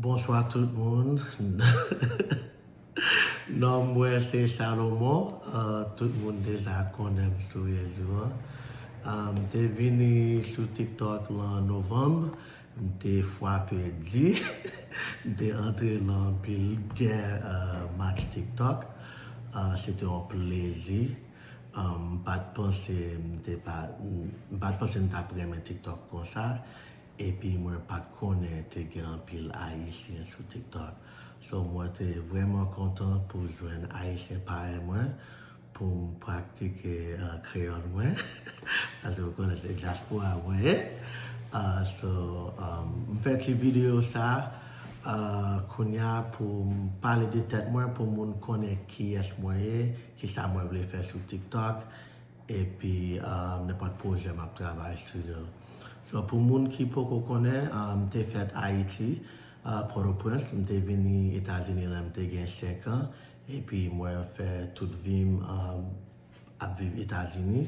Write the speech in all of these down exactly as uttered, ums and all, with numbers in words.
Bonswa tout moun. Non mwen se Salomon. Uh, tout moun deja konnen m sou rezo an. Uh, m te vini sou TikTok lan novanm. M te frape di. M te antre lan anpil gè uh, match TikTok. Uh, se te yon plezi. Um, m pa t panse m te pa m pa t panse m t ap renmen TikTok konsa. Epi mwen pa t konnen te gen anpil Ayisyen sou TikTok. So mwen te vrèman kontan pou jwenn Ayisyen parèy mwen pou m praktike uh, kreyòl mwen. Paske w konnen se dyaspora mwen ye. Uh, so um, m fè ti videyo sa uh, kounya pou m pale de tèt mwen, pou moun konnen kiyès mwen ye, kisa mwen vle fè sou TikTok. Epi um, nenpòt pwojè m ap travay sou yo. So pou moun ki poko konnen, um, m te fèt Ayiti, uh, Pòtoprens, m te vini Etazini lè m te gen senk an. Epi mwen fè tout vi m um, ap viv Etazini.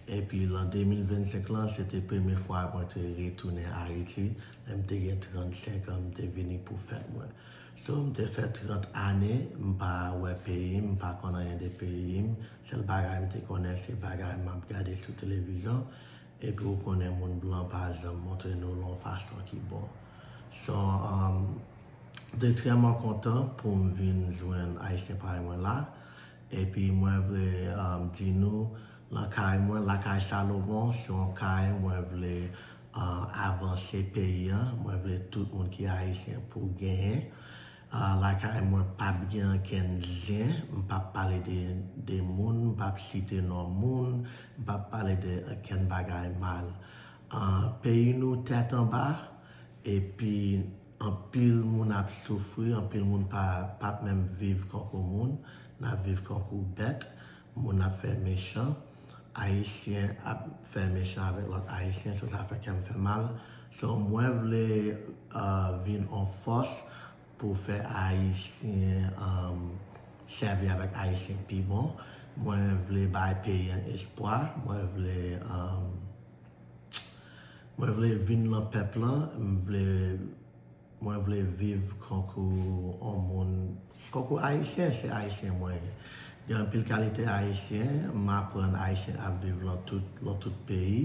Epi lan de mil vennsenk lan, se te premye fwa mwen te retounen Ayiti. Lè m te gen trannsenk an, m te vini pou fèt mwen. So m te fè trant ane, m pa wè peyi m, m pa konn anyen de peyi m. Sèl bagay m te konnen se bagay m ap gade sou televizyon. Epi ou konnen moun blan pa janm montre nou l yon fason ki bon. So um, m te trèman kontan pou m vin jwenn Ayisyen parèy mwen la. Epi mwen vle um, di nou, lan kay mwen, lakay Salomon, se yon kay mwen vle uh, avanse peyi an. Mwen vle tout moun ki ayisyen pou genyen. Uh, lakay mwen p ap gen ankenn zen, m p ap pale de, de moun, m p ap site non moun, m p ap pale de ankenn bagay mal. Uh, peyi nou tèt anba, epi anpil moun ap soufri, anpil moun pa p ap menm viv kankou moun, n ap viv kankou bèt, moun ap fè mechan, Ayisyen ap fè mechan avèk lòt Ayisyen, so sa fè kè m fè mal. So mwen vle uh, vin on fòs pou fè Ayisyen um, sèvi avèk Ayisyen pi bon. Mwen vle bay peyi an espwa, mwen vle um, mwen vle vin lan pèp lan, m vle Mwen vle viv kankou on moun, kankou Ayisyen, se Ayisyen mwen ye. Gen anpil kalite Ayisyen, m aprann Ayisyen ap viv lan tout, lan tout peyi.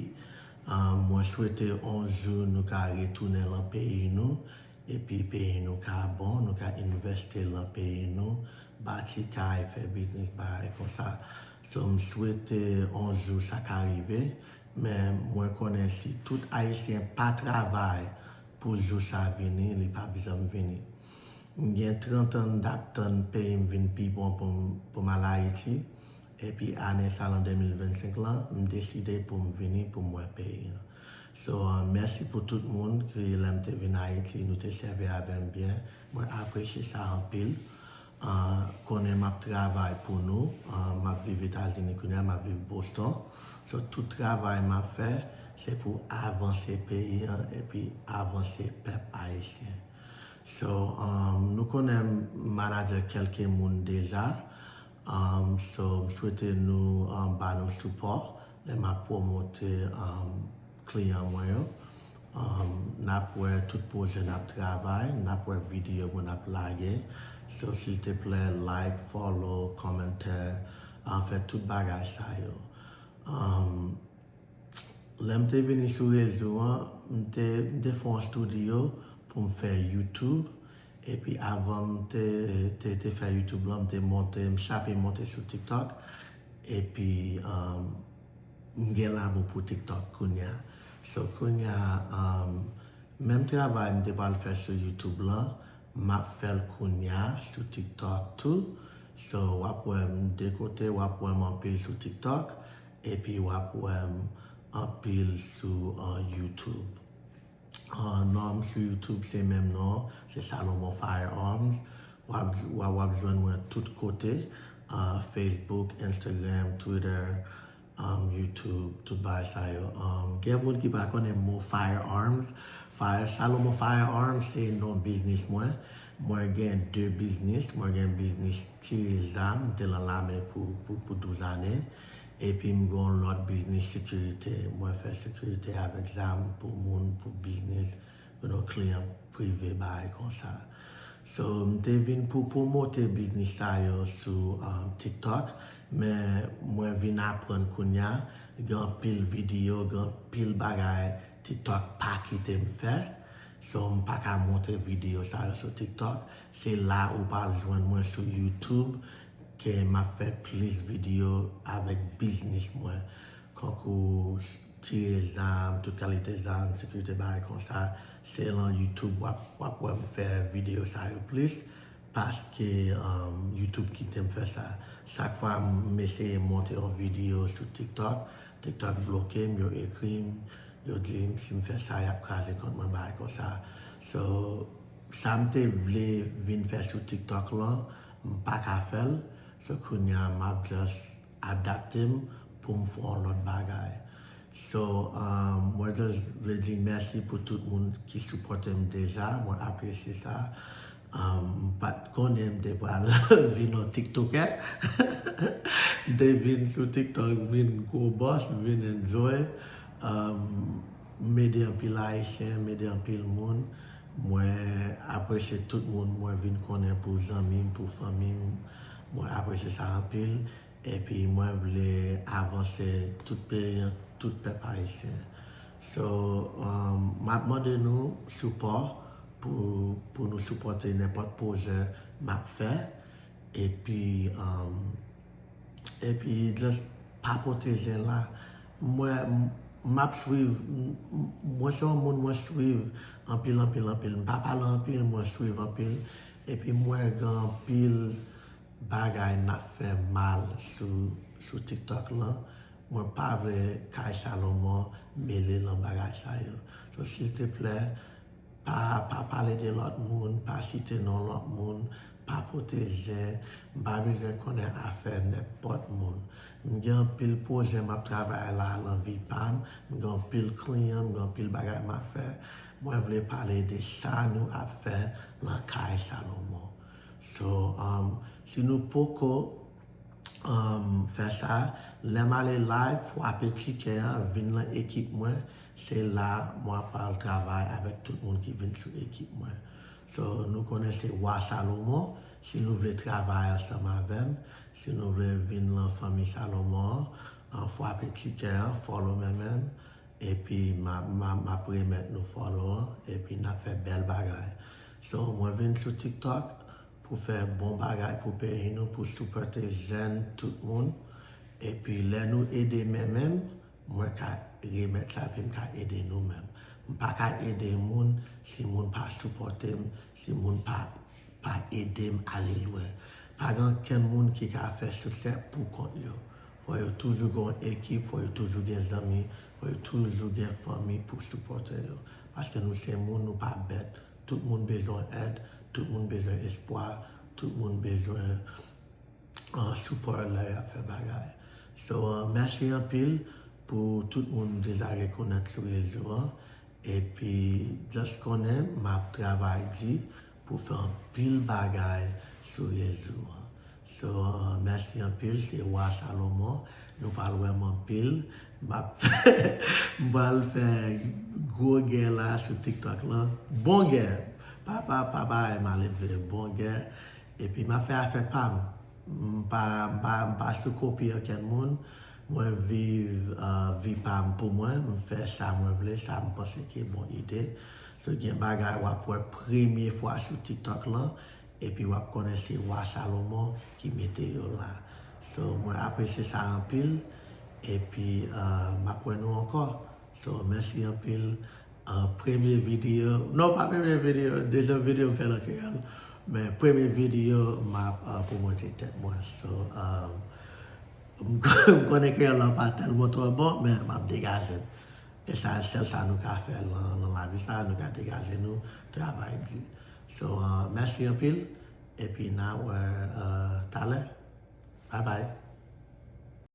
Uh, mwen swete on jou nou ka retounen lan peyi nou, epi peyi nou ka bon, nou ka envesti lan peyi nou, bati kay, fè biznis, bagay konsa. So m swete on jou sa ka rive, men mwen konnen si tout Ayisyen pa travay, pou jou sa vini, li p ap janm vini. M gen trant an m t ap tann peyi m vin pi bon pou m, pou m al Ayiti. Epi ane sa lan de mil vennsenk lan, m deside pou m vini pou m wè peyi an. So, uh, mèsi pou tout moun ki lè m te vin Ayiti, nou te sèvi avè m byen. Mwen apresye sa anpil. Uh, konnen m ap travay pou nou. Uh, m ap viv Etazini kounye a, m ap viv Boston. So, tout travay m ap fè, se pou avanse peyi an epi avanse pèp ayisyen. So, um, nou konnen m manadjè kèlke moun deja. Um, so, m swete nou um, ba nou sipò lè m ap pwomote um, kliyan mwen yo. Um, n ap wè tout pwojè n ap travay, n ap wè videyo pou n ap lage. So, silteplè, like, follow, kòmantè, uh, fè tout bagay sa yo. Um, lè m te vini sou rezo an, m te, m te fè yon studio pou m fè YouTube. Epi avan m te, te, te fè YouTube lan, m te monte, m chape monte sou TikTok. Epi um, m gen lanmou pou TikTok kounye a. So kounye a, um, menm travay m te pral fè sou YouTube lan, m ap fè l kounye a sou TikTok tou. So w ap wè m de kote, w ap wè m anpil sou TikTok, epi w ap wè m anpil sou uh, YouTube. Uh, non m sou YouTube se menm non, se Salomon Firearms. W ap, w ap, w ap jwenn mwen tout kote, uh, Facebook, Instagram, Twitter, um, YouTube, tout bagay sa yo. Um, gen moun ki pa konnen mo firearms. Fire, Salomon Firearms se non biznis mwen. Mwen gen de biznis. Mwen gen biznis tire zam, m te lan lame pou, pou, pou douz ane. Epi m gen yon lòt biznis sekirite. Mwen fè sekirite avèk zam pou moun, pou biznis, you know, kliyan rive bagay konsa. So, m te vin pou pwomote biznis sa yo sou um, TikTok, men mwen vin aprann kounya, gen anpil videyo, gen anpil bagay TikTok pa kite m fè. So, m pa ka montre videyo sa yo sou TikTok. Se la ou pral jwenn mwen sou YouTube ke m ap fè plis videyo avèk biznis mwen. Kankou tire zam, tout kalite zam, sekirite bagay konsa. Se lan YouTube w ap, w ap wè m fè videyo sa yo plis. Paske um, YouTube kite m fè sa. Chak fwa m eseye monte yon videyo sou TikTok, TikTok bloke m, yo ekri m, yo di m si m fè sa, y ap kraze kont mwen, bagay konsa. So, sa m te vle vin fè sou TikTok lan, m pa ka fè l. So, kounya, m ap just adapte m pou m fè yon lòt bagay. So, um, mwen just vle di mèsi pou tout moun ki sipòte m deja. Mwen apresye sa. Um, m pa t konnen m te pral vin yon TikTokè. M te vin sou TikTok, vin gwo bòs, vin enjoy. Um, m ede anpil Ayisyen, m ede anpil moun. Mwen apresye tout moun mwen vin konnen pou zanmi m, pou fanmi m. Mwen apresye sa anpil. Epi mwen vle avanse tout peyi an, tout pèp ayisyen. So, um, m ap mande nou sipò pou, pou nou sipòte nenpòt pwojè m ap fè. Epi, um, epi just pa pote zen la. Mwen, m, m ap swiv, m, m, mwen se yon moun mwen swiv anpil, anpil, anpil. M pa pale anpil, mwen swiv anpil. Epi mwen gen anpil bagay n ap fè mal sou, sou TikTok lan. Mwen pa vle Kay Salomon mele lan bagay sa yo. So, silteplè, pa, pa pale de lòt moun, pa site non lòt moun, pa pote zen. M pa bezwen konnen afè nenpòt moun. M gen anpil pwojè m ap travay la lan vi pa m. M gen anpil kliyan, m gen anpil bagay m ap fè. Mwen vle pale de sa nou ap fè lan Kay Salomon. So, um, si nou poko um, fè sa, lè m ale live, frape tikè an, vin lan ekip mwen, se la mwen pral travay avèk tout moun ki vin sou ekip mwen. So, nou konnen se Wa Salomon, si nou vle travay ansanm avè m, si nou vle vin lan fanmi Salomon an, an frape tikè an, follow mwen menm, epi m ap, m ap, m ap remèt nou follow an, epi n ap fè bèl bagay. So, mwen vin sou TikTok pou fè bon bagay pou peyi nou, pou sipòte jèn, tout moun. Epi lè nou ede men menm, mwen ka remèt sa, epi m ka ede nou menm. M pa ka ede moun si moun pa sipòte m, si moun pa, pa ede m ale lwen. Pa gen okenn moun ki ka fè siksè pou kont yo. Fò yo toujou gen yon ekip, fò yo toujou gen zanmi, fò yo toujou gen fanmi pou sipòte yo. Paske nou se moun, nou pa bèt. Tout moun bezwen èd, tout moun bezwen espwa, tout moun bezwen uh, sipò lè y ap fè bagay. So, uh, mèsi anpil pou tout moun deja rekonèt sou rezo an. Epi, just konnen m ap travay di pou fè anpil bagay sou rezo an. So, uh, mèsi anpil, se Wa Salomon. Nou pral wè m anpil. M ap m pral fè gwo gè la sou TikTok lan. Bon gè. Pa, pa, pa bay malelve. Bon gè. Epi m ap fè afè pa m. M pa, m pa, m pa sou kopi okenn moun. Mwen viv uh, vi pa m pou mwen. M fè sa mwen vle, sa m panse ki bon ide. So, gen bagay w ap wè premye fwa sou TikTok lan. Epi w ap konnen se Wa Salomon ki mete yo la. So, mwen apresye sa anpil. Epi uh, m ap wè nou ankò. So, mèsi anpil. Uh, premye videyo, non, pa premye videyo, dezyèm videyo m fè l an kreyòl. Men premye videyo, m ap uh, pwomoti tèt mwen. So, uh, m konnen kreyòl lan pa tèlman twò bon, men m ap degaje m. E sa, sèl sa nou ka fè lan, lan lavi sa, nou ka degaje nou, travay di. So, uh, mèsi anpil. Epi n a wè uh, talè. Bye bye.